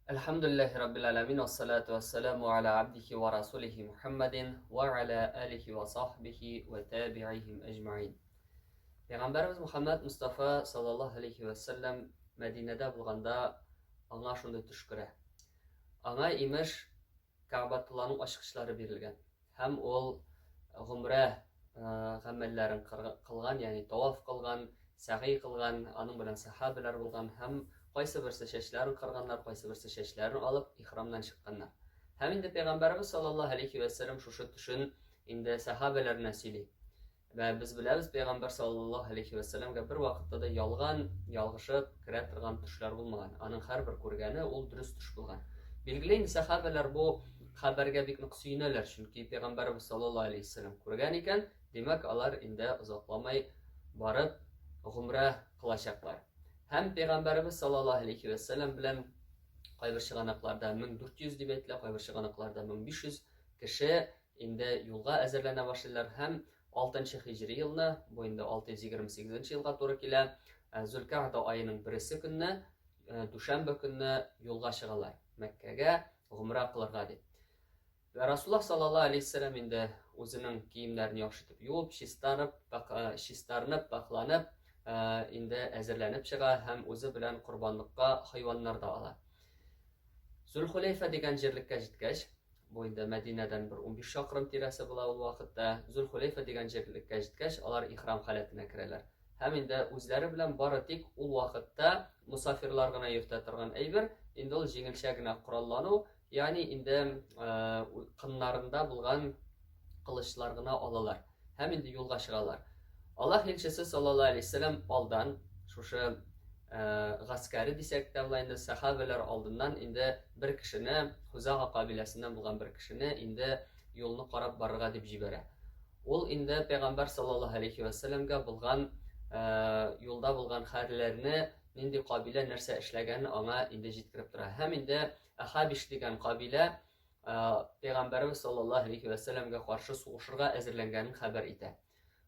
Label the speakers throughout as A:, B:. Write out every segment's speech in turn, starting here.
A: Әлхәмдүлилләһи раббил әләмин, вассалату вассаламу аля абдихи ва расулихи Мухаммадин ва аля алихи ва сахбихи ва табиихим әҗмәин. Пәйгамбәребез Мухаммад Мустафа саллаллаһу алейхи ва саллям Мәдинәдә булганда аңа шундый төш керә. Аңа имеш Кәгъбәтулланың ачкычлары бирелгән һәм ул гомрә гамәлләрен кылган, ягъни таваф кылган, сәгый кылган, аның белән сахабәләр булган һәм кайсы берсе чәчләрен кырганнар, кайсы берсе чәчләрен алып ихрамнан чыкканнар. Һәм инде пәйгамбәребез саллаллаһу алейхи вә сәлләм шушы төшен инде сахабәләренә сөйли. Вә без беләбез, пәйгамбәр саллаллаһу алейхи вә сәлләмгә бер вакытта да ялган, ялгышып керә торган төшләр булмаган. Аның һәрбер күргәне ул дөрес төш булган. Билгеле инде сәхабәләр бу хәбәргә бик нык сөенәләр, чөнки пәйгамбәребез саллаллаһу алейхи вә сәлләм күргән икән, димәк, алар инде озакламай барып гомрә кылачаклар. Һәм пәйгамбәребез саллаллаһу алейхи вә сәлләм белән кайбер чыганакларда 1400 дип әйтелә, кайбер чыганакларда 1500 кеше Инде юлга әзерләнә башлыйлар һәм алтынчы һиҗри елны, бу инде 628 нче елга туры килә, Зөлкәгъдә аеның бересе көнне, дүшәмбе көнне юлга чыгалар Мәккәгә гомрә кылырга дип. Вә Расуллаһ саллаллаһу алейһи вәсәлләм инде үзенең киемнәрен яхшы итеп юып, чистарып, чистарынып, пакьланып, инде әзерләнеп чыга һәм үзе белән корбанлыкка хайваннар да ала. Зөлхуләйфә дигән җирлеккә җиткәч, бу инде Мәдинәдән бер 15 чакрым тирәсе була ул вакытта, Зөлхуләйфә дигән җирлеккә җиткәч, алар ихрам халәтенә керәләр. Һәм инде үзләре белән бары тик ул вакытта мусафирлар гына йөртә торган әйбер, инде ул җиңелчә генә кораллану, ягъни инде кыннарында булган кылычлар гына алалар. Һәм инде юлга чыгалар. Аллаһ илчесе саллаллаһу алейһи вәсәлләм алдан шушы гаскәре дисәк тә була инде сахабәләр алдыннан инде бер кешене Хузага кабиләсеннән булган бер кешене инде юлны карап барырга дип җибәрә. Ул инде пәйгамбәр саллаллаһу алейһи вәсәлләмгә булган юлда булган хәлләрне нинди кабилә нәрсә эшләгәнен аңа инде җиткереп тора. Һәм инде Ахабиш дигән кабилә Пәйгамбәребез саллаллаһу алейхи вә сәлләмгә каршы сугышырга әзерләнгәнен хәбәр итә.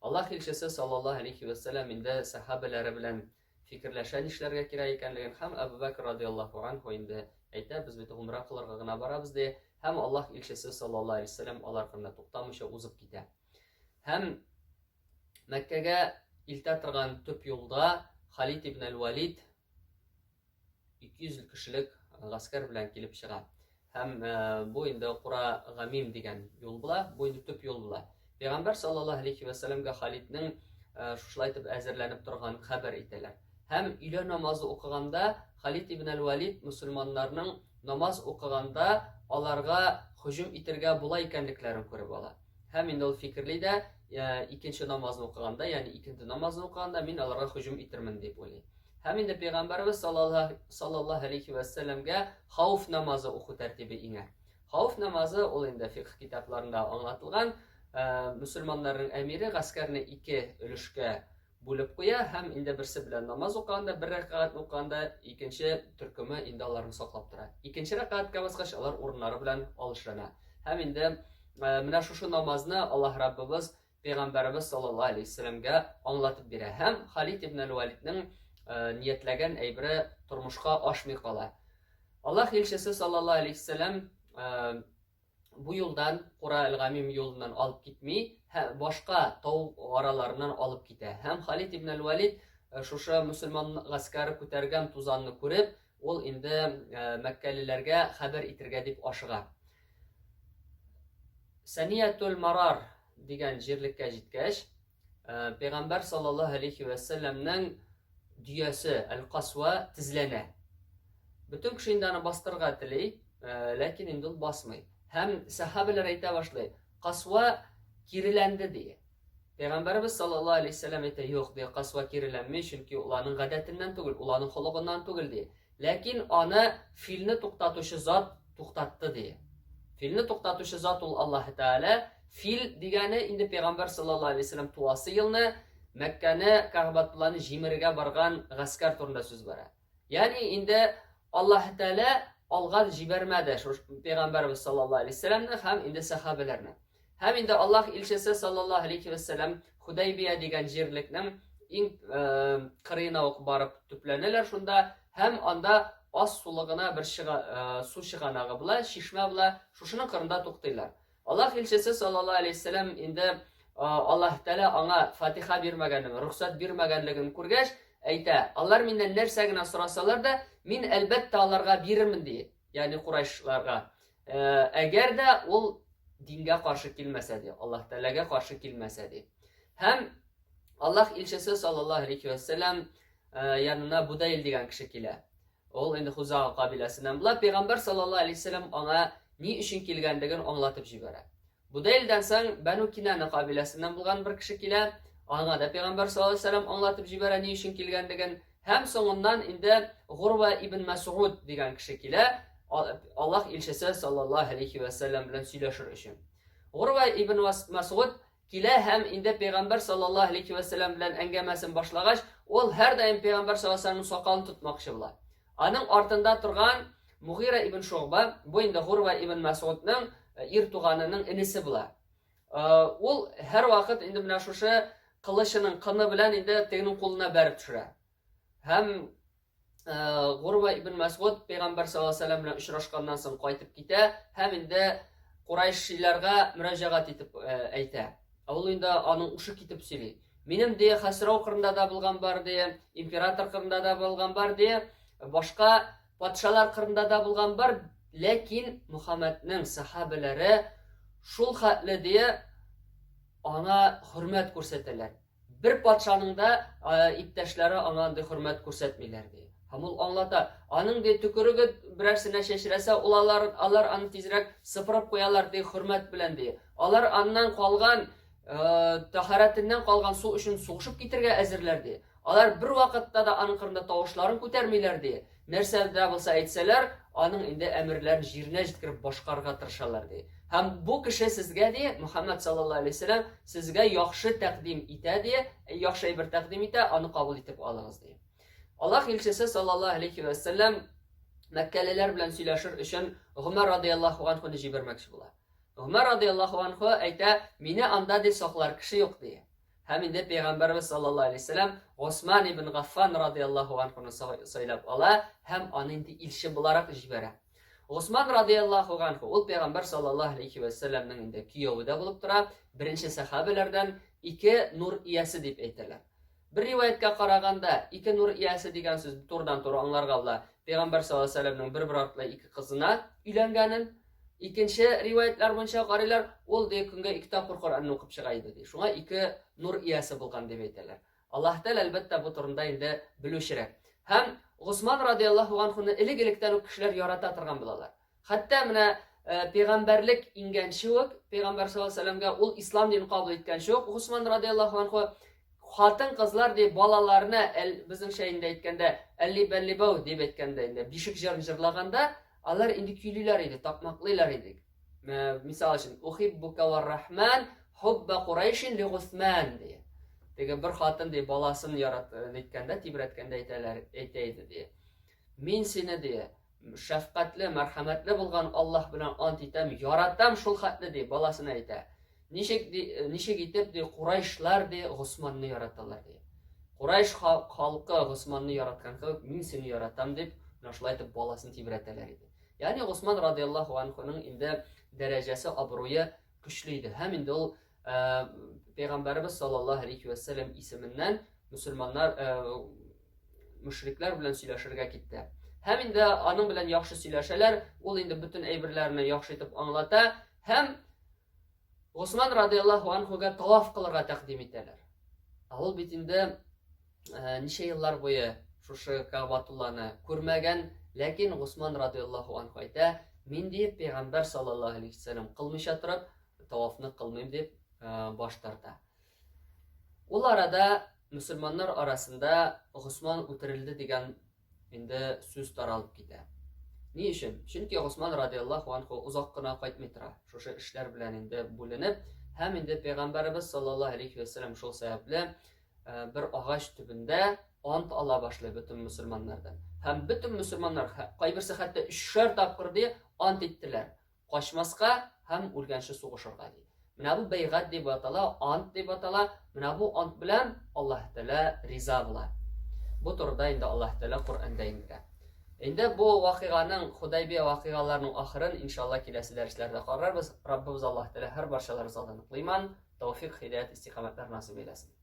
A: Аллаһ илчесе саллаллаһу алейхи вә сәлләм инде сәхабәләре белән фикерләшә нишләргә кирәк икәнлеген һәм Әбу Бәкр радиаллаһу анһу инде әйтә, без бит гумра кылырга гына барабыз ди, һәм Аллаһ илчесе саллаллаһу алейхи вә сәлләм алар кырында туктамыйча узып китә. Һәм Мәккәгә илтә торган төп юлда Халид ибн әл-Валид 200 кешелек гаскәр белән килеп чыга. Һәм бу инде Кура Гамим дигән юл була, бу инде төп юл була. Пәйгамбәр саллаллаһу алейхи ва сәлламгә Халиднең шушылай итеп әзерләнеп торган хәбәр итәләр. Һәм өйлә намазы укыганда Халид ибн әл-Валид мөселманнарның намаз укыганда аларга һөҗүм итергә була икәнлекләрен күреп ала. Һәм инде ул фикерли дә, икенче намазны укыганда, ягъни икенде намазын укыганда мин аларга һөҗүм итермен дип уйлый. Һәм инде пәйгамбәребез саллаллаһу алейхи вә сәлләмгә хауф намазы уку тәртибе иңә. Хауф намазы ул инде фикх китапларында аңлатылган, мөселманнарның әмире гаскәрне ике өлешкә бүлеп куя һәм инде берсе белән намаз укыганда, бер рәкәгать укыганда, икенче төркеме инде аларны саклап тора. Икенче рәкәгатькә баскач, алар урыннары белән алышлана. Һәм инде менә шушы намазны Аллаһ Раббыбыз Пәйгамбәребез саллаллаһу алейһи вәсәлләмгә аңлатып бирә һәм Халид ибн әл-Валидның ниятләгән әйбере тормышка ашмый кала. Аллаһ илчесе саллаллаһу алейһи вәсәлләм бу юлдан Кура әл-Гамим юлыннан алып китми, башка тау араларыннан алып китә. Һәм Халид ибн әл-Валид шушы мөселман гаскәре күтәргән тузанны күреп, ул инде мәккәлеләргә хәбәр итергә дип ашыга. Сәниятул Марар дигән җирлеккә җиткәч, пәйгамбәр саллаллаһу алейхи вә сәлләмнең дөясе Әл-Касва тезләнә. Бөтен кеше инде аны бастырырга тели, ләкин инде ул басмый. Һәм сәхабәләр әйтә башлый, Касва киреләнде ди. Пәйгамбәребез саллаллаһу алейхи вә сәлләм әйтә, юк, ди, Касва киреләнми, чөнки ул аның гадәтеннән түгел, ул аның холыгыннан түгел, ди. Ләкин аны филне туктатучы зат туктатты, ди. Филне туктатучы зат ул Аллаһ Тәгалә. Фил дигәне инде пәйгамбәр саллаллаһу алейһи вәсәлләм туасы елны Мәккәне, Кәгъбәтулланы җимерергә барган гаскәр турында сүз бара. Ягъни инде Аллаһ Тәгалә алга җибәрмәде шушы пәйгамбәрбез саллаллаһу алейһи вәсәлләмне һәм инде сәхабәләрне. Һәм инде Аллаһ илчесе саллаллаһу алейхи вәссәлам Худайбия дигән җирлекнең иң кырыена ук барып төпләнәләр шунда һәм анда Аз сулы гына бер чыга, су чыганагы була, чишмә була, шушының кырында туктыйлар. Аллаһ илчесе саллаллаһу алейһи вәсәлләм инде Аллаһ Тәгалә аңа фатиха бирмәгәнен, рөхсәт бирмәгәнлеген күргәч, әйтә: "Алар миннән нәрсә генә сорасалар да, мин әлбәттә аларга бирермен", ди. Ягъни курайшларга. Әгәр дә ул дингә каршы килмәсә ди, Аллаһ Тәгаләгә каршы килмәсә ди. Һәм Аллаһ илчесе саллаллаһу алейһи вәсәлләм янына Будайл дигән кеше килә. Ул инде Хузага кабиләсеннән була. Пәйгамбәр саллаллаһу алейһи вәсәлләм аңа ни өчен килгәнлеген аңлатып җибәрә. Будаилдән соң Бәну Кинана кабиләсеннән булган бер кеше килә. Аңа да пәйгамбәр саллаллаһу алейһи вәсәлләм аңлатып җибәрә ни өчен килгәнлеген. Һәм соңыннан инде Гурва ибн Мәсгуд дигән кеше килә, Аллаһ илчесе саллаллаһу алейһи вәсәлләм белән сөйләшер өчен. Гурва ибн Мәсгуд килә һәм инде пәйгамбәр саллаллаһу алейһи вә сәлләм белән әңгәмәсен башлагач, ул һәрдаим пәйгамбәр саллаллаһу алейһи вә сәлләмнең сакалын тотмакчы була. Аның артында торган Мугира ибн Шугба, бу инде Гурва ибн Мәсгудның э, ир туганының энесе була. Э, ул һәрвакыт инде менә шушы кылычының кыны белән инде тегенең кулына бәреп төшерә. Һәм Гурва ибн Мәсгуд пәйгамбәр саллаллаһу алейһи вәсәлләм белән очрашканнан соң кайтып китә һәм инде Курайшиләргә мөрәҗәгать итеп әйтә. Ул инде аның ушы китеп сөйли. Минем ди Хәсрау кырында да булган бар ди, император кырында да булган бар ди, башка патшалар кырында да булган бар, ләкин Мөхәммәднең сахабәләре шул хәтле ди аңа хөрмәт күрсәтәләр. Бер патшаның да иптәшләре аңа андый хөрмәт күрсәтмиләр, ди. Һәм ул аңлата, аның ди төкереге берәрсенә чәчрәсә, ул алар, алар аны тизрәк сыпырып куялар, ди, хөрмәт белән, ди. Алар аннан калган, тәһарәтеннән калган су өчен сугышып китергә әзерләр, ди. Алар бер вакытта да аның кырында тавышларын күтәрмиләр, ди. Нәрсә дә булса әйтсәләр, аның инде әмерләрен җиренә җиткереп башкарырга тырышалар, ди. Һәм бу кеше сезгә, ди, Мөхәммәд саллаллаһу алейһи вәсәлләм сезгә яхшы тәкъдим итә, ди, яхшы әйбер тәкъдим итә, аны кабул итеп алыгыз, ди. Аллаһ илчесе саллаллаһу алейһи вәсәлләм мәккәлеләр белән сөйләшер өчен Гомәр радыяллаһу анһуны җибәрмәкче була. Гомәр радыяллаһу анһу әйтә, мине анда ди саклар кеше юк, ди. Һәм инде Пәйгамбәрбез саллаллаһу алейһи вәсәлләм Госман ибн Гаффан радыяллаһу анһуны сайлап ала һәм аны инде илче буларак җибәрә. Госман радыяллаһу анһу ул Пәйгамбәр саллаллаһу алейһи вәсәлләмнең инде кияве дә булып тора, беренче сәхабәләрдән ике нур иясе дип әйтәләр. Бер риваятькә караганда, ике нур иясе дигән сүз турыдан-туры аңларга була. Пәйгамбәр саллаллаһу алейһи вәсәлләмнең бер-бер артлы ике кызына өйләнгәнен. Икенче риваятьләр буенча карыйлар, ул ди көнгә ике тапкыр Коръәнне укып чыга иде ди. Шуңа ике нур иясе булган дип әйтәләр. Аллаһ Тәгалә әлбәттә бу турында инде белүчерәк. Һәм Госман радияллаһу анһуны элек-электән үк кешеләр ярата торган булалар. Хәтта менә э, пәйгамбәрлек иңгәнче үк, пәйгамбәр саллаллаһу алейһи вәсәлләмгә ул ислам динен кабул иткәнче үк Госман радияллаһу анһу Хатын-кызлар ди балаларына, әл, безнеңчә инде әйткәндә, әлли-бәлли-бәү дип әйткәндә инде, бишек җырын җырлаганда, алар инде көйлиләр иде, такмаклыйлар иде. Мисал өчен, Ухиббука вар-рахман хубба Курайшин ли Гусман ди. Теге бер хатын ди баласын ярат әйткәндә, тибрәткәндә әйтәләр, әйтә иде ди. Мин сине ди, шәфкатьле, мәрхәмәтле булган Аллаһ белән ант итәм, яратам шул хәтле ди, баласына әйтә. Ничек ди, ничек итеп ди, Курайшлар ди Госманны яраталар ди. Курайш халкы Госманны яраткан кебек, мин сине яратам дип, менә шулай итеп баласын тибрәтәләр иде. Ягъни Госман радияллаһу анхуның инде дәрәҗәсе, абруе көчле иде. Һәм инде ул э, пәйгамбәребез саллаллаһу алейхи ва сәлләм исеменнән мөселманнар э, мөшрикләр белән сөйләшергә китте. Һәм инде аның белән яхшы сөйләшәләр, ул инде бөтен әйберләрне яхшы итеп аңлата һәм Госман радияллаһу анхуга таваф кылырга тәкъдим итәләр. Ә ул бит инде э, ничә еллар буе шушы Кәгъбатулланы күрмәгән, ләкин Госман радияллаһу анху әйтә, мин дип пәйгамбәр саллаллаһу алейһи вәсәлләм кылмыйча торып тавафны кылмыйм дип э, баш тарта. Ул арада мөселманнар арасында Госман үтерелде дигән инде сүз таралып китә. Ни өчен? Чөнки Госман радияллаһу анху озак кына кайтмый тора. Шушы эшләр белән инде бүленеп, һәм инде пәйгамбәребез саллаллаһу алейхи вәсәлләм шул сәбәпле э, бер агач төбендә ант ала башлый бөтен мөселманнардан. Һәм бөтен мөселманнар, кайберсе хәтта өчәр тапкыр ди ант иттеләр. Качмаска һәм үлгәнче сугышырга ди. Менә бу бәйгать дип атала, ант дип атала. Менә бу ант белән Аллаһ Тәгалә риза була. Бу турыда инде Аллаһ Тәгалә Коръәндә индерә. Инде бу вакыйганың, Худайбия вакыйгаларының ахырын, иншалла, киләсе дәресләрдә карарбыз. Раббыбыз Аллаһ Тәгалә һәр барчаларыбызга ныклы иман, тәүфик, һидаят, истикамәтләр насыйп әйләсен.